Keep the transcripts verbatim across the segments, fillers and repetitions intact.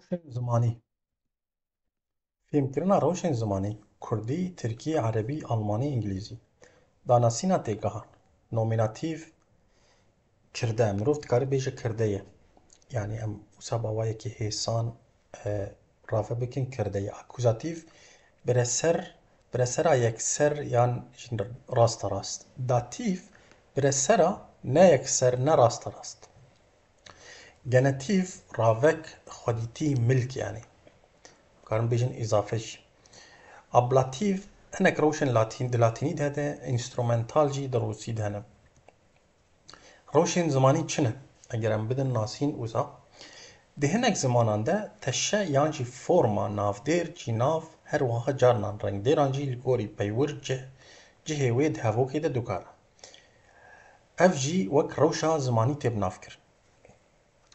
Rewşên zimanî. Fêmkirina rewşên zimanî, kurdî, tirkî, erebî, almanî, îngilîzî. Danasîna têgehan. Nomînatîf, kirde. Mirov dikare bêje kirde ye. Yanî em wisa bi awayekî hêsan, e, rave bikin kirde ye. Akuzatîf, bireser, biresera yekser yan jî rasta rast. Datîf, biresera ne yekser ne rasta rast. Genetîf, ravek, xwedîtî, milk yanî. Karin bêjin îzafe jî. Ablatîf, hinek rewşên latîn, di latînî de hene, înstrumental jî di rûsî de hene. Rewşên zimanî çi ne? Eger em bidin nasîn uza. Di hinek zimanan de teşe yan jî forma navdêr, cînav, her wiha carinan rengdêran jî li gorî peywir cih, cihê wê di hevokê de dikare. Ev jî wek rewşa zimanî tê binavkirin.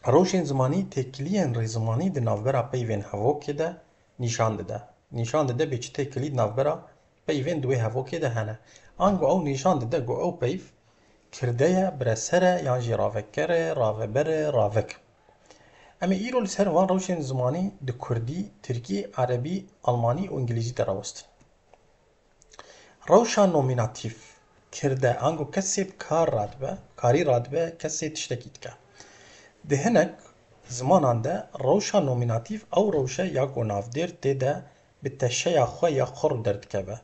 Rewşên zimanî têkiliyên rêzimanî di navbera peyvên hevokê de nîşan dide. Nîşan dide bê çi têkilî di navbera peyvên di wê hevokê de hene. Ango ew nîşan dide ku ew peyv kirde ye, bireser e yan jî raveker e, raveber e, ravek. Em ê îro li ser van rewşên zimanî di kurdî, tirkî, erebî, almanî û îngilîzî de rawestin. Rewşa nomînatîf, kirde, ango kesê bi kar radibe, karî radibe, kesê tiştekî dike. Di hinek zimanan de rewşa nomînatîf ew rewş e ya ku navdêr tê de bi teşeya xwe ya xurt derdikeve.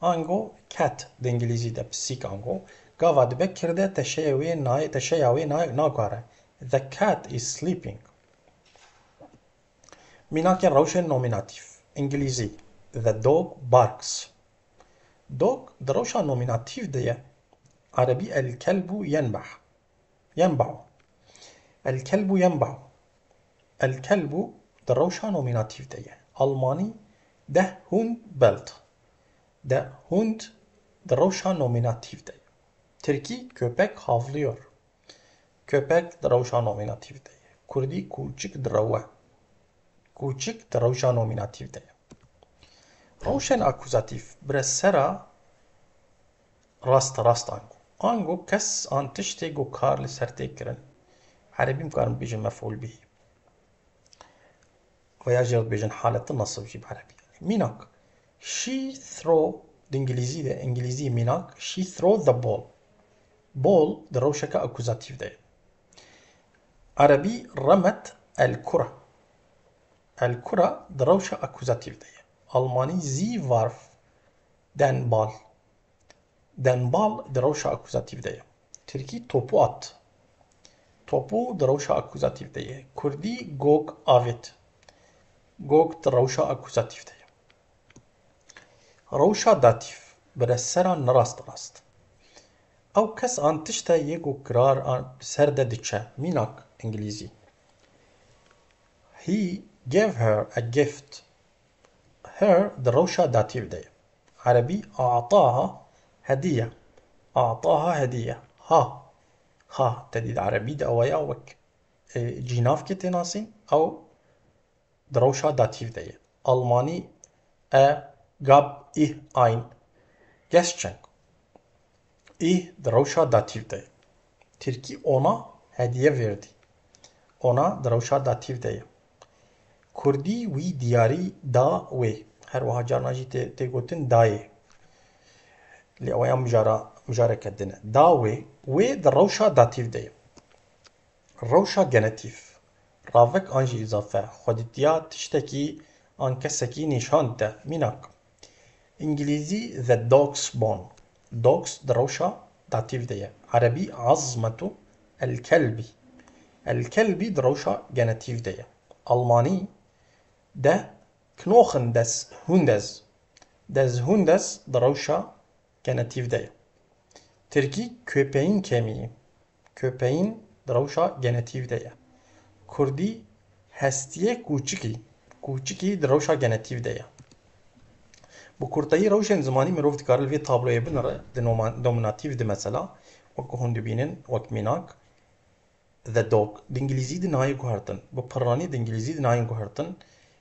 Ango cat di îngilîzî de pisîk ango, gava dibe kirde teşeyê wê nayê, teşeya wê nayê, nagare. The cat is sleeping. Mînakên rewşên nomînatîf. Îngilîzî, the dog barks. Dog di rewşa nomînatîf de ye. Erebî el kelbu yenbah. Yenbahu. El kelbu yenbahu. El kelbu di rewşa nomînatîf de ye. Almanî, der Hund bellt. Der Hund di rewşa nomînatîf de ye. Tirkî, köpek havlıyor. Köpek di rewşa nomînatîf de ye. Kurdî, kûçik direwe. Kûçik di rewşa nomînatîf de ye. Rewşên akuzatîf, biresera rast rast ango. Ango kes an tiştê ku kar li ser tê kirin. Erebî em karin bêjin mef'ûl bihî. Veya jê re dibêjin haletin nasib jî bi erebî. Mînak. She throw di îngilîzî de, îngilîzî mînak, she throw the ball. Ball di rewşeke akuzatîf de ye. Erebî remet el kura. El kura di rewşa akuzatîf de ye. Almanî sie warf den Ball. Den Ball di rewşa akuzatîf de ye. Tirkî topu at. Topu di rewşa akuzatîf de ye. Kurdî gog avêt. Gog di rewşa akuzatîf de ye. Rewşa datîf, biresera nerast rast. Ew kes an tişt e yê ku kirar an ser de diçe. Mînak, îngilîzî. He gave her a gift. Her di rewşa datîf de ye. Erebî a'taha hediye. A'taha hediye. Ha. Ha. Te dî di erebî de ew ya wek, e, cînavkê tê nasîn. Ew di rewşa datîf de ye. Almanî, er gab ihr ein Geschenk. Ihr di rewşa datîf de ye. Tirkî ona hediye verdi. Ona di rewşa datîf de ye. Kurdî wî diyarî da wê. Her wiha carna jî tê, tê gotin dayê. Lê ew ya mijara, mijareke din e. Da wê, wê di rewşa datîf de ye. Rewşa genetîf. Ravek an jî îzafe. Xwedîtiya tiştekî an kesekî nîşan dide. Mînak. Îngilîzî the dog's bone. Dogs di rewşa datîf de ye. Erebî azmetu el kelbî. El kelbî di rewşa genetîf de ye. Almanî der Knochen des Hundes. Des Hundes di rewşa genetîf de ye. Tirkî köpeğin kemiği. Köpeğin di rewşa genetîf de ye. Kurdî hestiyê kûçikî. Kûçikî di rewşa genetîf de ye. Bi kurteyî rewşên zimanî mirov dikare li vê tabloyê binire, di noma-, nominatîf de mesela, wek ku hûn dibînin, wek mînak, the dog. Di îngilîzî de nayê guhertin. Bi pirranî di îngilîzî de nayên guhertin.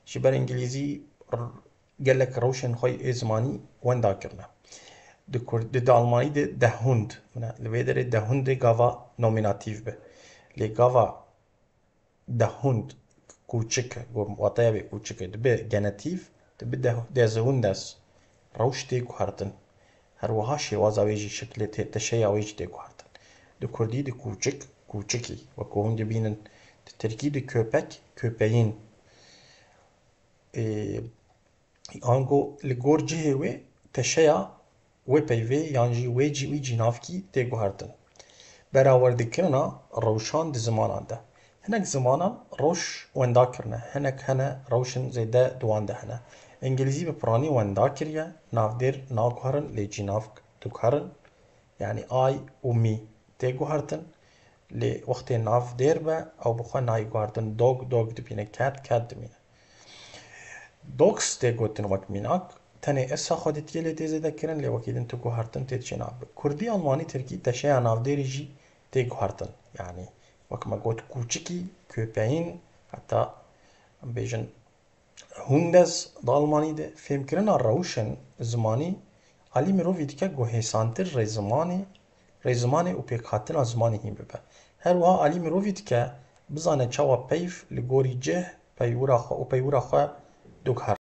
Ji ber îngilîzî r-, gelek rewşên xwe yê zimanî wenda kirine. Di kurd-, di, di almanî de der Hund. Li vê derê der Hund ê gava nominatîf be. Lê gava der Hund, kûçik e, ku wateya wê kûçik e, dibe genetîf, dibe de-, des Hundes. Rewş tê guhertin. Her wiha şêwaza wê jî, şeklê tê, teşeya wê jî tê guhertin. Di kurdî di kûçik, kûçikî. Wek ku hûn dibînin, di tirkî di köpek, köpeğin. Ê, ango li gor cihê wê teşeya wê peyvê yan jî wê cî, wî cînavkî tê guhertin. Beraberdikirina rewşan di zimanan de. Hinek zimanan rewş wenda kirine, hinek hene rewşên zêde di wan de hene. Îngilîzî bi piranî wenda kiriye, navdêr naguherin lê cînavk diguherin. Yanî I û me tê guhertin, lê wextê navdêr be ew bi xwe nayê guhertin. Dog, dog dibîne, cat, cat dibîne. Dogs tê gotin wek mînak, tenê S a xwedîtiyê lê tê zêde kirin, lê wekî din tu guhertin tê diçê nav. Bi kurdî, almanî, tirkî teşeya navdêrî jî tê guhertin. Yanî wek me got kûçikî, köpeğin, heta em bêjin Hundes di almanî de. Fêmkirina rewşên zimanî alî mirovî dike guhêsantir rê zimanê, rê zimanê û pêkhatina zimanê hîn bibe. Her wiha alî mirovî dike bizane çawa peyv li gorî cih, peywira xwe û peywira xwe diguhere.